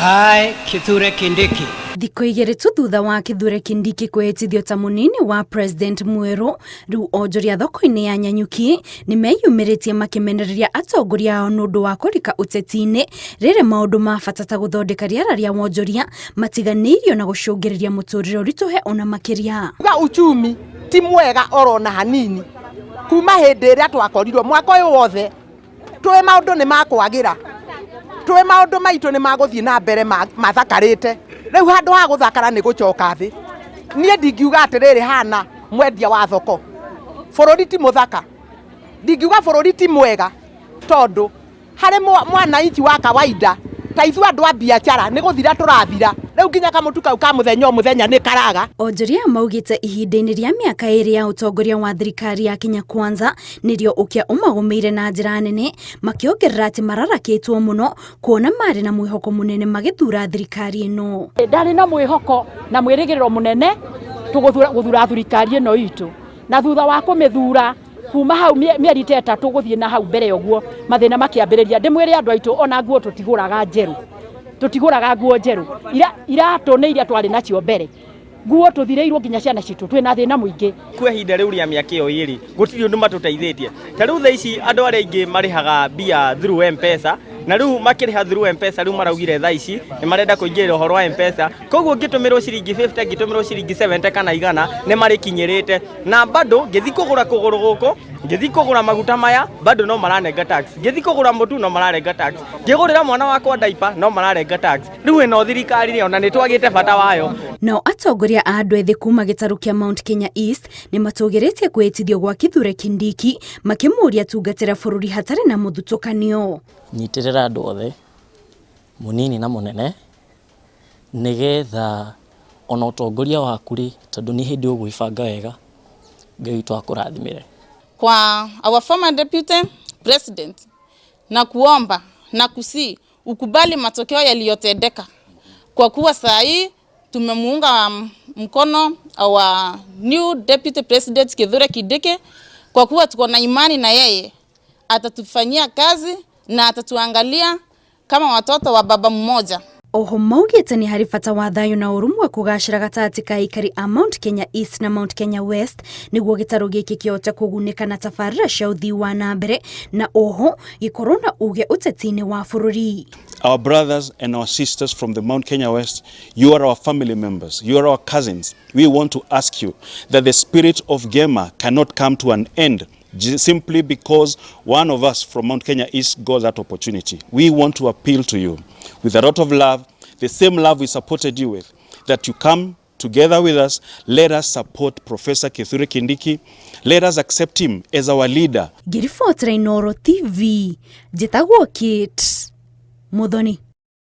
I, Kithure Kindiki. Thikũ 2 tu thutha wa Kithure Kindiki kwĩhĩtithio ta mũnini wa president mwerũ, rĩu onjoria thoko-inĩ ya Nanyuki nĩ meyumĩrĩtie makĩmenereria atongoria ao nĩ ũndũ wa kũrika ũteti-inĩ rĩrĩ maũndũ ma bata ta gũthondeka rĩera rĩa wonjoria matiganĩirio na gũcũngĩrĩria mũtũrĩre ũritũhe ona makĩria. Uga uchumi ti mwega orona hanini kuma hĩndĩ ĩrĩa twakorirwo mwaka ũyũ wothe tũĩ maũndũ nĩ makwagĩra, tũĩ maũndũ maitũ nĩ magũthiĩ na mbere mathakarĩte. Rĩu handũ ha gũthakara nĩ gũcoka thĩ. Niĩ ndingiuga atĩrĩrĩ hana mwendia wa thoko, bũrũri ti mũthaka, ndingiuga bũrũri ti mwega tondũ harĩ mwananchi wa kawaida ta ithuĩ andũ a biacara nĩ gũthira tũrathira. Rĩu nginya kamũtu kau ka mũthenya o mũthenya nĩ karaga. Onjoria maugĩte ihinda-inĩ rĩa mĩaka 2 ya ũtongoria wa thirikari ya Kenya Kwanza nĩrĩo ũkĩa ũmagũmĩire na njĩra nene, makĩongerera atĩ mararakĩtwo mũno kuona marĩ na mwĩhoko mũnene magĩthura thirikari ĩno. Ndarĩ na mwĩhoko na mwĩrĩgĩrĩro mũnene tũgũthura thirikari ĩno itũ, na thutha wa kũmĩthura kuma hau mĩeri ta 3 gũthiĩ na hau mbere ũguo mathĩna makĩambĩrĩria. Ndĩmwĩre andũ aitũ ona nguo tũtigũraga njerũ, tũtigũraga nguo njerũ, iratũ nĩ iria twarĩ nacio mbere, nguo tũthirĩirwo nginya ciana citũ, twĩna thĩna mũingĩ. Kwa ihinda rĩu rĩa mĩaka ĩyo 2 gũtirĩ ũndũ matũteithĩtie. Ta rĩu thaa ici andũ arĩa aingĩ marĩhaga mbia through M-Pesa, na rĩu makĩrĩha through M-Pesa rĩu maraugire thaa ici nĩ marenda kũingĩrĩra ũhoro wa M-Pesa, koguo ngĩtũmĩrwo ciringi 50 ngĩtũmĩrwo ciringi 70 kana 100 nĩ marĩkinyĩrĩte. Na bado ngĩthiĩ kũgũra kũgũrũ gũkũ, ngĩthiĩ kũgũra maguta maya bado no maranenga tax, ngĩthiĩ kũgũra mũtu no mararenga tax, ngĩgũrĩra mwana wakwa diaper no mararenga tax. Rĩu ĩno thirikari rĩ ona nĩ twagĩte bata wayo. Nao atongoria a andũ ethĩ kuma gĩtarũ kĩa Mount Kenya East nĩ matũgĩrĩtie kwĩhĩtithio gwa Kithure Kindiki makĩmũria tungatĩra bũrũri hatarĩ na mũthutũkanio. Nyitĩrĩra andũ othe, mũnini na mũnene, nĩgetha ona ũtongoria waku rĩ, tondũ nĩ hĩndĩ ũgwĩbanga wega, Ngai witũ akũrathimĩre. Kwa our former deputy president, na kuomba na kusi ukubali matokeo yaliyotendeka, kwa kuwa saa hii tumemuunga mkono our new deputy president Kithure Kindiki, kwa kuwa tuko na imani na yeye atatufanyia kazi na atatuangalia kama watoto wa baba mmoja. Oho maugĩte nĩ harĩ bata wa thayũ na ũrũmwe kũgacĩra gatagatĩ ka aikari a Mount Kenya East na Mount Kenya West nĩguo gĩtarũ gĩkĩ kĩhote kũgunĩka na tabarĩra cia ũthii wa na mbere na oho gĩkorwo na uge ũteti-inĩ wa bũrũri. Our brothers and our sisters from the Mount Kenya West, you are our family members, you are our cousins. We want to ask you that the spirit of Gema cannot come to an end simply because one of us from Mount Kenya East got that opportunity. We want to appeal to you with a lot of love, the same love we supported you with, that you come together with us. Let us support Professor Kithure Kindiki. Let us accept him as our leader. Ngĩribotera Inooro TV, njĩtagwo Kate Muthoni.